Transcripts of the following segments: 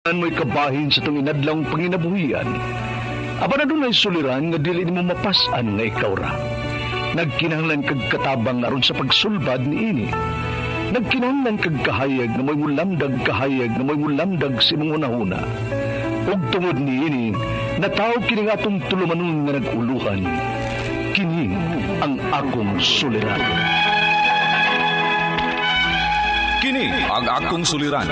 Mo'y kabahin sa itong inadlawng panginabuhian. Apan adunay suliran nga dili nimo mapas-an nga ikaw ra. Nagkinahanglan kag katabang aron sa pagsulbad niini. Nagkinahanglan kag kahayag nga mo'y mulamdag kahayag nga mo'y mulamdag sa imong hunahuna. Ug tungod niini, nataw kini nga atong tulumanon nga nag-uluhan. Kini ang akong suliran. Kini ang akong suliran.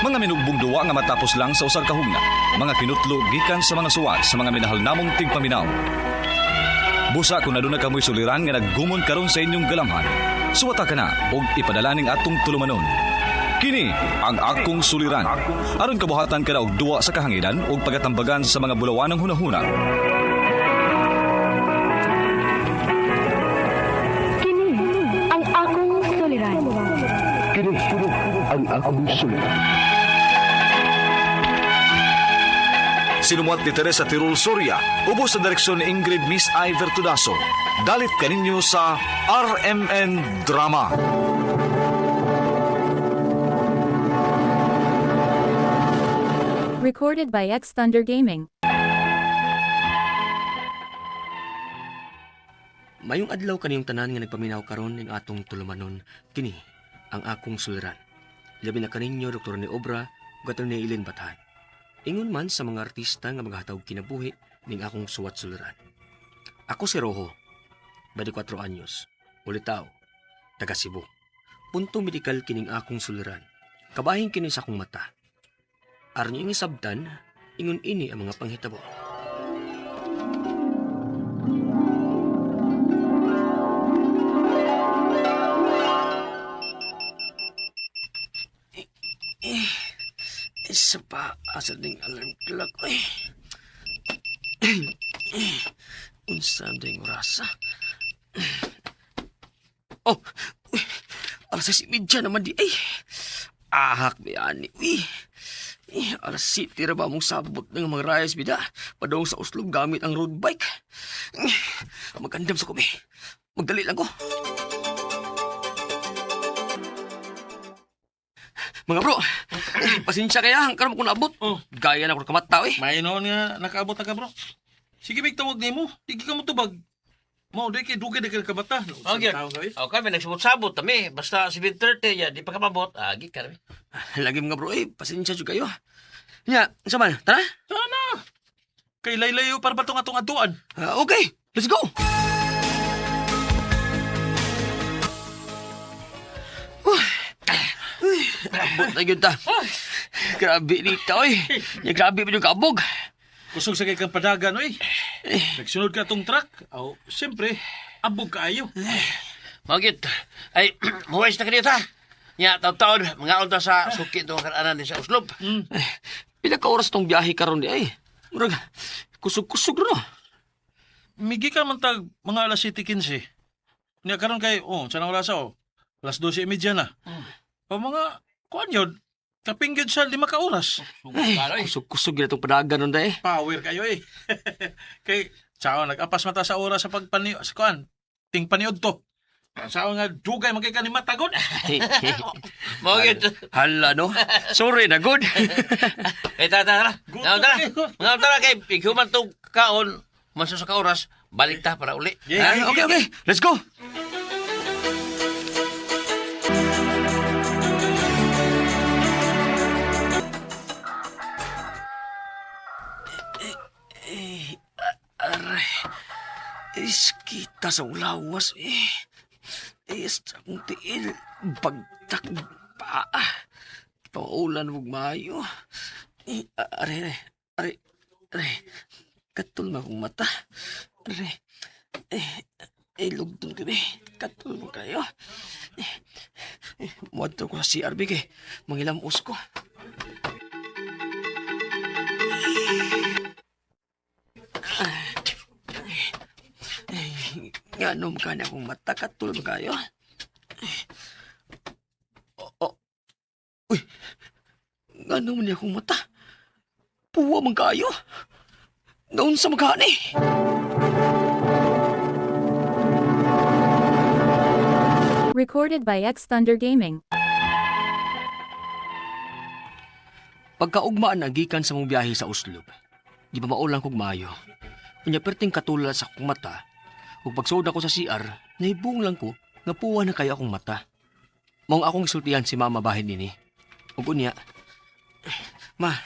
Mga minugbong duwa nga matapos lang sa usar ka hugna. Mga kinutlo gikan sa mga suwat sa mga minahal namong tigpaminaw. Busa kung aduna kamoy suliran nga naggumon karon sa inyong galamhan. Suwata ka na og ipadala ning atong tulumanon. Kini ang akong suliran. Aron kabuhatan ka na og duwa sa kahanginan ug pagatambagan sa mga bulawanang hunahuna. Kini ang akong suliran. Kini ang akong suliran. Sinumuat ni Teresa Tirul Soria, ubos sa direksyon ni Ingrid Miss I. Vertudaso. Dalit kaninyo sa RMN Drama. Recorded by X Thunder Gaming. Mayong adlaw kaniyong tanan nga nagpaminaw karon ning atong tulumanon kini ang akong suliran. Labi na kaninyo Dr. ni Obra ug ato ni Eileen Batahan. Ingon man sa mga artista nga maghatag kinabuhi ning akong suwat suliran. Ako si Rojo, 24 anyos, ulitaw, taga Cebu. Punto medikal kining akong suliran. Kabahin kini sa akong mata. Aron inyong isabtan, ingon ini ang mga panghitabo. Isa pa, asa ding alarm clock. Ay. Unsa ding orasa? Oh, uy, alas 6:30 naman di ay. Ahak ni ani. Uy. Eh, alas 7 ra ba mong sabot ng mga rayas bida? Padong sa Oslo gamit ang road bike. Eh, magandam sa kumi. Magdali lang ko. Mga bro, eh, pasensya kaya, karon ko naabot. Oh. Gaya na ko kamata eh. May noon nga nakaabot na ka, bro. Sige, mig tawag nimo. Di ka mo tubag. Mao di kay dugay di ka kabata. Okay. Okay, may nagsabot-sabot kami. Basta 7:30 ya, di pa ka mabot. Agi ka kami. Lagi mga bro, eh, pasensya jud kayo. Nya, unsa man? Tara. Tana. Kay laylayo para ba tong atong atuan? Ah, okay, let's go. Uy, uy, abot na yun ta. Grabe nita, oy. Nya, grabe pa yung kaabog. Kusog sa kay kang padagan oy. Nagsunod ka tong truck. Aw, siyempre, abog kaayo. Magit. Ay, muwais na kanito ha. Nya, taon-taon, mga unta sa suki itong karanan ni sa Uslob. Pila ka oras tong biyahe karon di ay. Murag kusog-kusog ro no. Migi ka man tag mga alas 7:15. Nya karon kay oh, sana wala sa oh. Alas 12:30 na. O mga kuan yun, kapinggid sa 5 ka oras. Ay, kusog-kusog gyud itong padagan nun eh. Power kayo eh. Kay sao nag-apas mata sa oras sa pagpani sa kuan, ting paniod to. Sao nga dugay man kay kani matagod. Magit. Hala no. Sorry na good. Eh, tara, tara. Gutom Mga tara. kayo. Mga tara kay ikaw man tong kaon, maso sa ka oras, balik ta para uli. Yeah. Ha? Ah, okay, okay. Let's go. Eh, aray. Is kita sa ulawas eh. Is akong tiil. Bagtak paa. Paulan ug maayo. Eh, aray, aray, aray, aray. Katul na akong mata. Aray. Eh, eh, lugdon kami. Katul mo kayo. Eh, eh, muadto ko sa CRB kay mangilamos ko. Eh, nga nung kanya akong mata, katul mo kayo. Eh, oh, oh. Uy, nga naman niya akong mata. Puwa man kayo. Noon sa magkani. Recorded by X Thunder Gaming. Pagkaugmaan ang gikan sa mong biyahe sa Oslob, di ba maulang kog maayo. Unya perting katula sa akong mata, ug pagsuod ako sa CR, nahibong lang ko nga puwa na kayo akong mata. Maong akong isultihan si mama bahin nini. Ug unya, ma,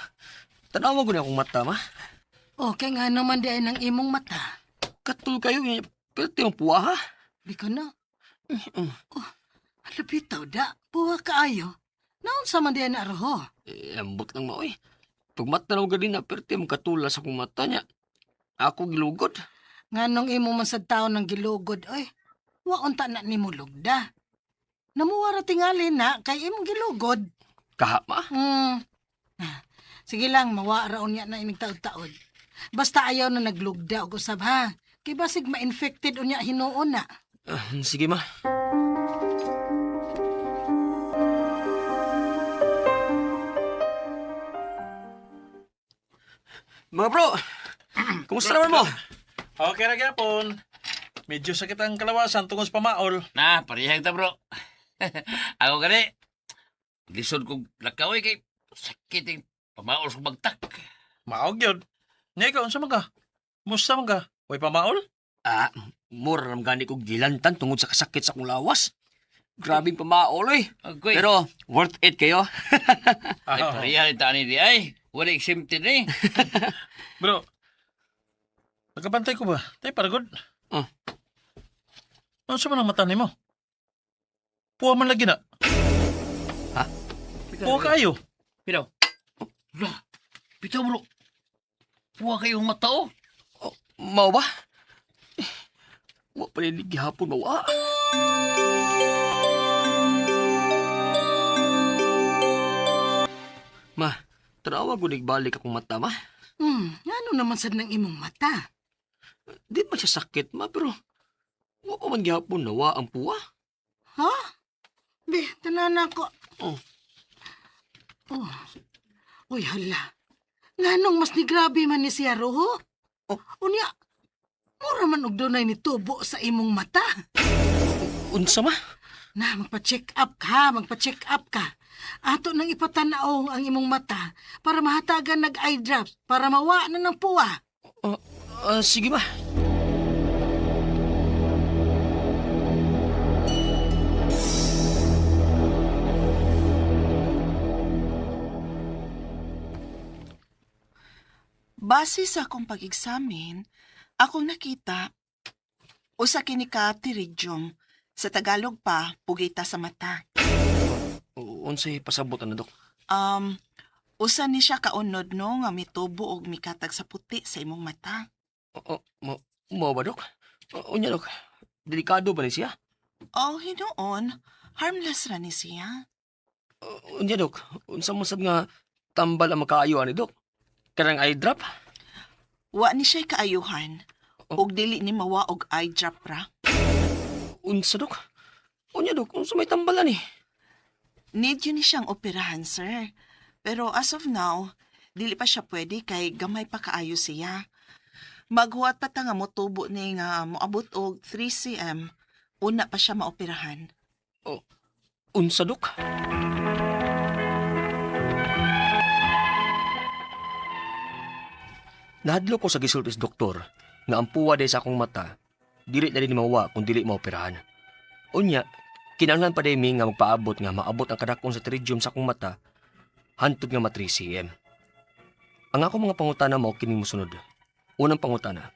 tanawa ko na akong mata, ma. Okay nga naman di ay ng imong mata. Katul kayo, unya, perti ang puwa ha. Di ka na. Oh, alapitaw da. Puwa kaayo. Naon sa man di ay naaroho? Eh, ambot lang maoy. Pag mata na din na perti ang katula sa akong mata niya. Ako gilugod. Nganong imo man sad taon ng gilugod, oy. Wa unta na nimo lugda. Namuwa ra tingali na kay imong gilugod. Kaha, ma. Ah, sige lang, mawa ra unya na inig taod-taod. Basta ayaw na naglugda og usab ha. Kay basig ma-infected unya hinuon na. Ah, sige, ma. Mga bro, kumusta naman mo? Okay ra gyapon. Medyo sakit ang kalawasan tungod sa pamaol. Na, parehang ta bro. Ako gani, lisod kong lakaw eh, kay sakit yung pamaol sa bagtak. Maog yun. Nya ikaw, unsa man ka? Musta man ka? Way pamaol? Ah, mura naman gani kong gilantan tungod sa kasakit sa akong lawas. Grabing pamaol eh. Agoy. Pero worth it kayo. Ay, Ah, parehang ta ni di ay. Wala exempted ni. Bro, nagkabantay ko ba? Tay, para good. Oh. Unsa man ang mata nimo? Puwa man lagi na. Ha? Puwa kaayo. Pinaw. La, pitaw bro. Puwa kayong mata oh. Oh, mao ba? Eh, wa pa rin gihapon mawa. Ma, tanawa ko nagbalik akong mata, ma. Ngano naman sad ng imong mata? Di pa siya sakit, ma, pero wa pa man gihapon nawa ang puwa. Ha? Be, tanan ako. Oh. Oh. Uy, hala. Nganong mas ni grabe man ni siya roho? Oh. Unya, mura man og dunay ni tubo sa imong mata. Unsa, ma? Na, magpa-check up ka, magpa-check up ka. Ato nang ipatanaw ang imong mata para mahatagan nag eye drops para mawa na ng puwa. Ah, ah, sige, ma. Base sa akong pag-examine, akong nakita, usa kini ka pterygium. Sa Tagalog pa, pugita sa mata. Unsay pasabot ana, dok? Um, usa ni siya kaunod no nga mitubo og mikatag sa puti sa imong mata. Oh, mo, mo ba, dok? Unya, dok. Delikado ba ni siya? Oh, hinuon, harmless ra ni siya. Unya, dok. Unsa mo sad nga tambal ang makaayo ani, dok? Karang eye drop? Wa ni siya kaayuhan. Oh. Og dili ni mawa og eye drop ra. Unsa, dok? Unya, dok. Unsa may tambalan eh? Need yun ni siyang operahan, sir. Pero as of now, dili pa siya pwede kay gamay pa kaayo siya. Maghuwat pa ta nga motubo ni nga moabot og 3 cm, una pa siya maoperahan. Unsa, dok? Nahadlo ko sa gisultis doktor nga ang puwa day sa akong mata, dili na din mawa kung dili maoperahan. Unya, kinahanglan pa day mi nga magpaabot nga maabot ang kadakon sa tridium sa akong mata hantod nga ma 3 cm. Ang akong mga pangutana mao kining mosunod. Unang pangutana,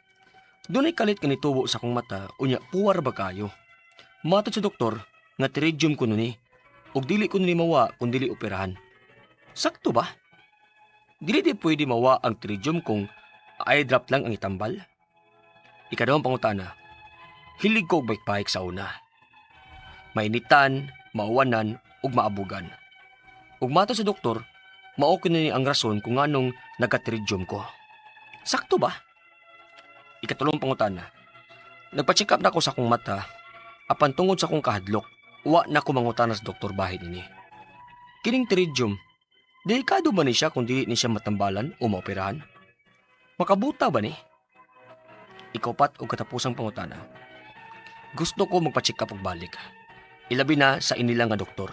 dunay kalit nga nitubo sa akong mata, unya puwar ba kayo? Matod sa doktor nga tridium kuno ni ug dili kuno ni mawa kung dili operahan. Sakto ba? Dili di pwede mawa ang tridium kung eye drop lang ang itambal? Ikaduhang pangutana, hilig ko og bike sa una. Mainitan, mauwanan, ug maabugan. Ug mato sa doktor, mao kuno ni ang rason kung nganong nagka-tridium ko. Sakto ba? Ikatulong pangutana, nagpa-check up na ako sa akong mata, apan tungod sa akong kahadlok, wa na ko mangutana sa doktor bahin ini. Kining tridium, delikado ba ni siya kung dili ni siya matambalan o maoperahan? Makabuta ba ni? Ikapat o katapusang pangutana. Gusto ko magpa-check up og balik. Ilabi na sa inilang nga doktor.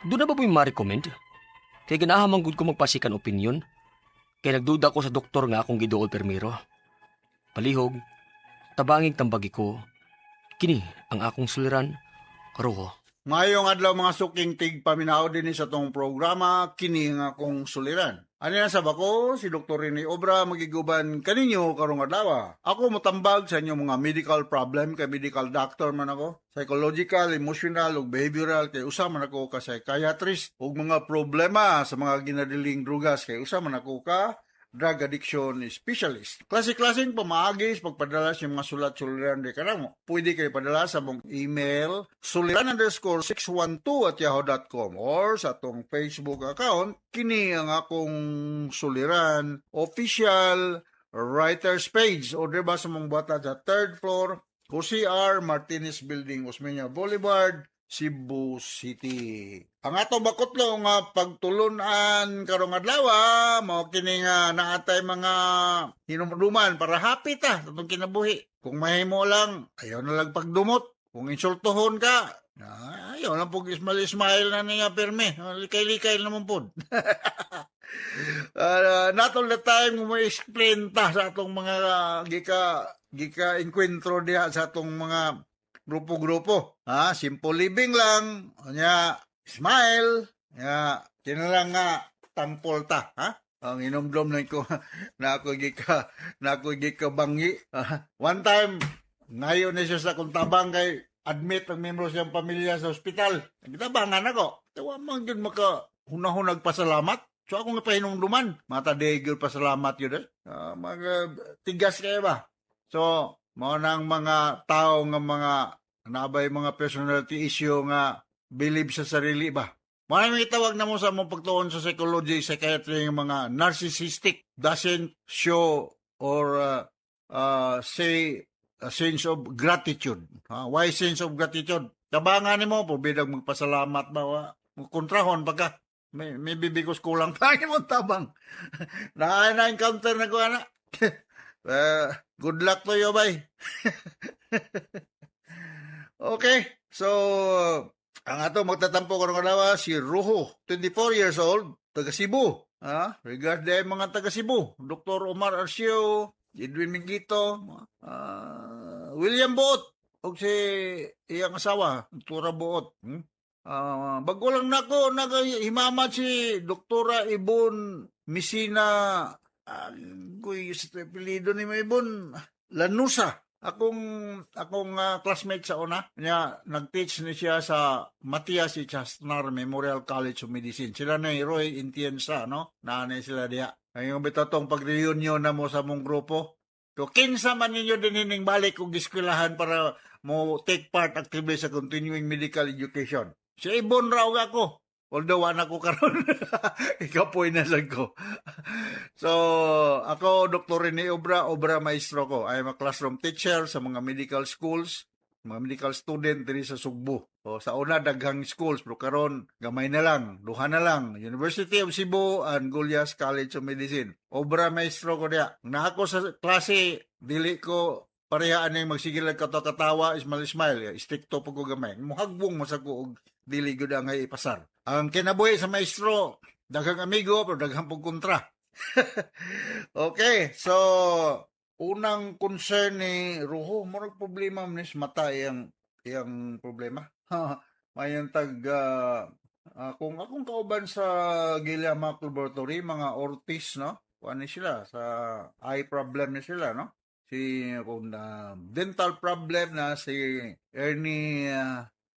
Doon na ba mo'y ma-recommend? Kay ganahan man gud ko magpasikan opinion. Kay nagduda ko sa doktor nga akong giduol permiro. Palihog, tabangig tambagi ko. Kini ang akong suliran, Roho. Ngayong adlaw, mga suking tigpaminaw, dinhi sa tong programa kini nga akong suliran. Ani na sa bako si Dr. Rene Obra magiguban kaninyo karong adlaw. Ako motambag sa inyong mga medical problem kay medical doctor man ako. Psychological, emotional ug behavioral kay usa man ako ka psychiatrist, ug mga problema sa mga ginadiling drugas kay usa man ako ka drug addiction specialist. Klase-klaseng pamaagi sa pagpadala sa mga sulat suliran di kanamo. Pwede kayo padala sa mong email suliran_612@yahoo.com or sa atong Facebook account kini ang akong suliran official writers page o diba sa mong bata sa third floor, Jose R. Martinez Building, Osmeña Boulevard, Cebu City. Ang ato bakutlo nga pagtulunan karong adlaw, mao kini nga naatay mga hinumduman para happy ta sa atong kinabuhi. Kung mahimo lang, ayaw na lang pagdumot. Kung insultuhon ka, ayaw lang pug smile smile na niya pirmi. Likay-likay naman pod. Not all the time mo explain ta sa atong mga gika gika enkwentro diha sa atong mga grupo-grupo. Ha, simple living lang. Nya, smile. Nya, kinalang nga tampol ta, ha? Ang inomdom na ko na ako gika bangi. Ah, one time ngayon na siya sa akong tabang kay admit ang membro siyang pamilya sa ospital. Nagtabangan ako. Tawa man gyud maka hunahon pasalamat. So ako nga pahinumduman. Mata de gyud pasalamat yun eh. Ah, mga tigas kayo ba? So, mao nang mga tao nga mga nabay mga personality issue nga believe sa sarili ba. Mao nang itawag na mo sa mong pagtuon sa psychology, psychiatry ng mga narcissistic, doesn't show or say a sense of gratitude. Ha? Why sense of gratitude? Tabangan nimo, pubidag magpasalamat ba? Wa? Kontrahon pagka. Maybe because kulang pa ang tabang. Na na-encounter na ko, ana. Good luck to you, bay. Okay. So, ang ato magtatampo karong adlaw si Ruho, 24 years old, taga Cebu. Ha? Regard din mga taga Cebu. Dr. Omar Arcio, Edwin Mingito, William Boot, ug si iyang asawa, Tura Boot. Bago lang nako naghimamat si Doktora Ibon Misina, kuy sa apelyido ni mo Ibon Lanusa. Akong classmate sa una niya, nag-teach ni siya sa Matias E. Chasnar Memorial College of Medicine. Sila na Roy Intiensa, no? Naanay sila diha. Ngayon bitaw tong pag-reunion na mo sa mong grupo. So, kinsa man ninyo din hining balik og eskwelahan para mo take part actively sa continuing medical education. Si Ibon ra og ako. Although wala ko karon. Ikapoy na lang ko. So, ako, Dr. Rene Obra, Obra Maestro ko. I am a classroom teacher sa mga medical schools, mga medical student diri sa Sugbo. O, sa una, daghang schools, pero karon gamay na lang, duha na lang. University of Cebu and Gullas College of Medicine. Obra Maestro ko diya. Na ako sa klase, dili ko pareha aning magsigil lang katawa, smile smile, stricto po ko gamay. Muhagbong mo sa ko og dili gyud ang ipasar. Ang kinabuhi sa maestro, daghang amigo pero daghang pong kontra. Okay, so unang concern ni Ruho, murag problema man ni sa mata iyang iyang problema. Mayong tag kung akong kauban sa Giliama Laboratory, mga ortis, no? Kuan ni sila sa eye problem ni sila, no? Si kung dental problem na si Ernie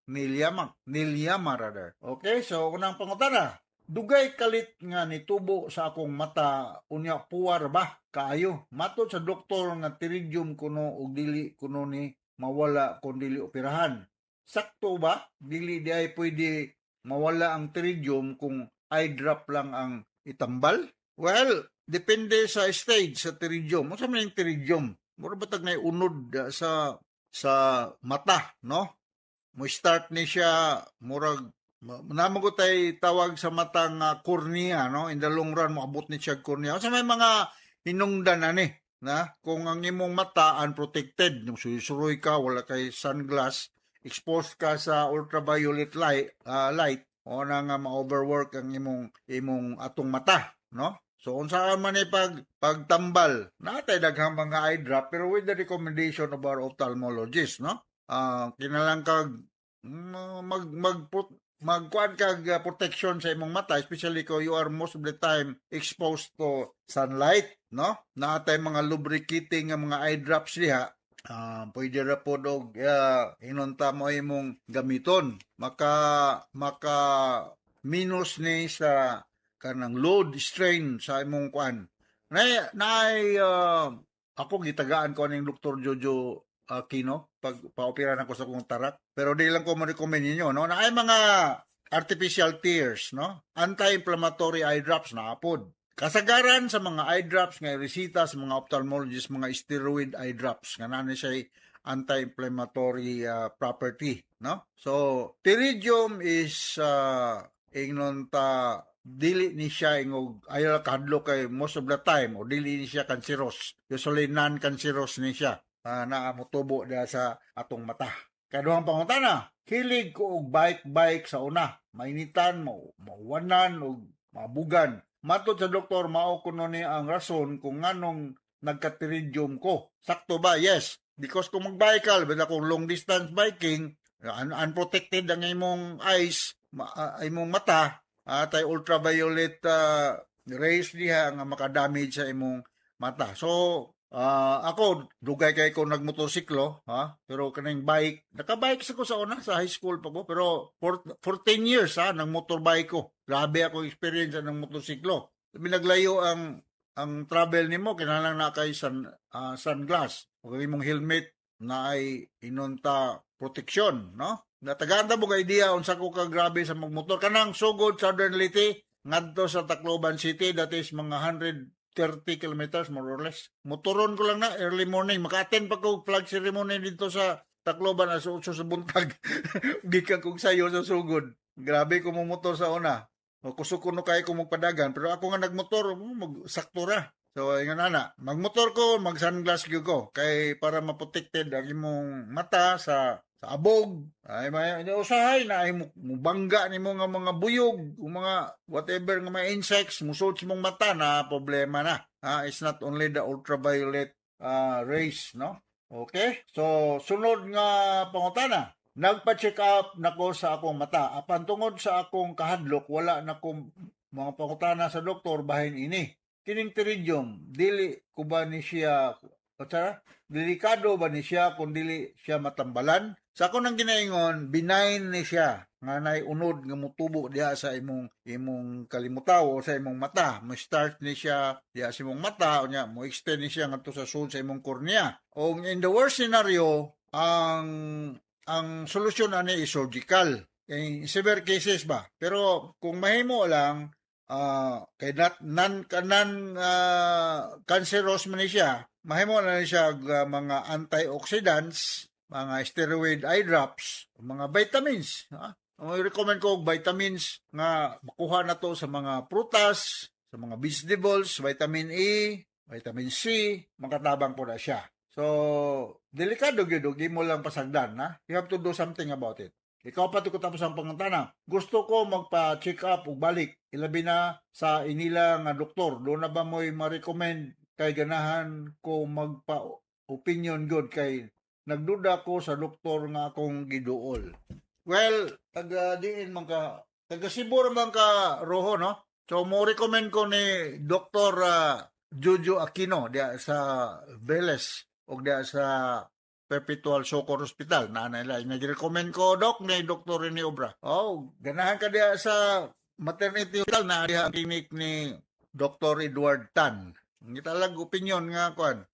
Nilyama, Nilyama rather. Okay, so unang pangutana. Dugay kalit nga nitubo sa akong mata, unya puwar ba kaayo. Matod sa doktor nga pterygium kuno og dili kuno ni mawala kung dili operahan. Sakto ba? Dili di ay pwede mawala ang pterygium kung eye drop lang ang itambal? Well, depende sa stage sa pterygium. Unsa man yung pterygium? Mura ba tag unod sa mata, no? Mo start ni siya murag namo ko tay tawag sa mata nga cornea, no? In the long run moabot ni siya cornea. Sa may mga hinungdan ani na kung ang imong mata unprotected, yung susuroy ka, wala kay sunglass, exposed ka sa ultraviolet light, light. O na nga ma-overwork ang imong imong atong mata, no? So unsa man ni pag pagtambal, natay daghang mga eye drop pero with the recommendation of our ophthalmologist, no? Kinahanglan kag mag mag magkuan kag protection sa imong mata, especially kung you are most of the time exposed to sunlight, no? Naatay mga lubricating nga mga eye drops diha. Pwede ra pod og inunta mo imong gamiton, maka maka minus ni sa kanang load strain sa imong kuan na naay ako gitagaan ko ning Dr. Jojo Aquino pag paopera na ko sa akong tarak, pero di lang ko mo-recommend ninyo, no? Naay mga artificial tears, no? Anti-inflammatory eye drops na apod. Kasagaran sa mga eye drops nga resita sa mga ophthalmologist, mga steroid eye drops nga naa siya anti-inflammatory property, no? So pterygium is ingnon ta dili ni siya ingog ayaw kahadlok kay most of the time o dili ni siya cancerous. Usually non-cancerous ni siya na motubo diha sa atong mata. Kaduhang pangutana, hilig ko og bike-bike sa una. Mainitan, mo, mauwanan, og mabugan. Matod sa doktor, mao kuno ni ang rason kung nganong nagka-pterygium ko. Sakto ba? Yes. Because kung mag-bike ka, basta kung long distance biking, unprotected ang imong eyes, imong mata, at ay ultraviolet rays diha nga makadamage sa imong mata. So, ako, dugay kay ko nagmotorsiklo, ha? Pero kaning bike, naka-bike sa ko sa una, sa high school pa ko, pero for 14 years ha, nang motorbike ko. Grabe ako experience ng motorsiklo. Binaglayo ang travel nimo, kinahanglan na kay sunglass o imong helmet na ay inunta protection, no? Natagaan ta mo ka idea unsa ko ka grabe sa magmotor kanang sugod Southern Leyte ngadto sa Tacloban City, that is mga 130 kilometers more or less. Motoron ko lang na early morning, maka-attend pa ko flag ceremony dito sa Tacloban alas 8 sa buntag. Gikan kog sayo sa sugod. Grabe ko mo motor sa una. O kusog kuno kay ko magpadagan, pero ako nga nagmotor mag sakto ra. So ingon ana, magmotor ko, mag sunglass gyud ko kay para maprotected ang imong mata sa abog. Ay may usahay na ay mubangga nimo nga mga buyog o mga whatever nga mga insects musod sa imong mata na problema na. It's not only the ultraviolet rays, no? Okay? So sunod nga pangutana. Nagpa-check up nako sa akong mata. Apan tungod sa akong kahadlok, wala na ko mga pangutana sa doktor bahin ini. Kining pterygium, dili ko ba ni siya, o tsara, delikado ba ni siya kung dili siya matambalan? Sa ako nang ginaingon, benign ni siya nga nay unod nga mutubo diha sa imong imong kalimutaw o sa imong mata. Mo start ni siya diha sa imong mata, unya mo extend ni siya ngadto sa sulod sa imong cornea. O in the worst scenario, ang solusyon ani is surgical. In severe cases ba? Pero kung mahimo lang kay not non non cancerous man ni siya, mahimo na ni siya og, mga antioxidants, mga steroid eye drops, mga vitamins. Ha? Ang recommend ko og vitamins nga makuha na to sa mga prutas, sa mga vegetables, vitamin E, vitamin C, makatabang po na siya. So, delikado gyud og imo lang pasagdan, ha? You have to do something about it. Ikaw pa ko tapos ang pangutana. Gusto ko magpa-check up ug balik. Ilabi na sa inila nga doktor. Doon na ba mo'y ma-recommend kay ganahan ko magpa-opinion good kay nagduda ko sa doktor nga akong giduol. Well, taga diin man ka, taga Cebu ra man ka, Roho, no? So mo recommend ko ni Dr. Jojo Aquino diya sa Velez o diya sa Perpetual Succour Hospital na nila. Nag-recommend ko, doc, ni Dr. Rene Obra. Oh, ganahan ka diya sa maternity hospital na diha ang clinic ni Dr. Edward Tan. Ngitalag opinion nga kuan.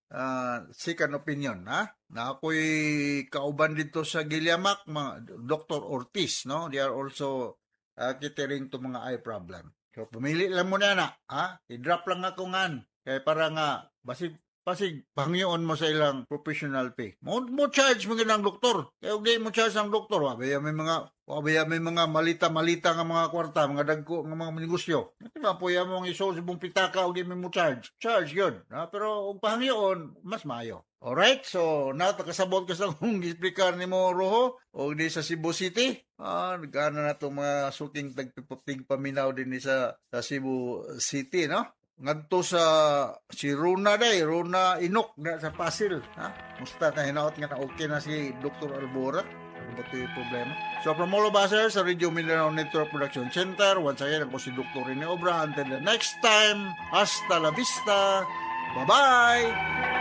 Second opinion, ha? Na ako'y kauban dito sa Giliamac, mga Dr. Ortiz, no? They are also catering to mga eye problem. So, pumili lang mo na na, ha? I-drop lang ako ngan. Kaya para nga, basi Pasig pangyoon mo sa ilang professional fee. Mo charge mo ang doktor. Kaya og di mo charge ang doktor, wa may mga malita-malita nga mga kwarta, mga dagko nga mga negosyo. Di ba puya mo ang isold sa buong pitaka og di mo charge. Charge yun. Ha? Pero og pangyoon, mas maayo. Alright, so natakasabot ka sa kung giexplicar nimo, Roho, og di sa Cebu City. Ah, nagana na itong mga suking tagpaminaw din ni sa Cebu City, no? Ngadto sa si Runa day, Runa Inok na sa Pasil, ha? Musta na hinaot nga na okay na si Dr. Albora. Ano ba ito yung problema? So from all of us here sa Radio Mindanao Network Production Center, once again, ako si Dr. Rene Obra. Until the next time, hasta la vista. Bye-bye!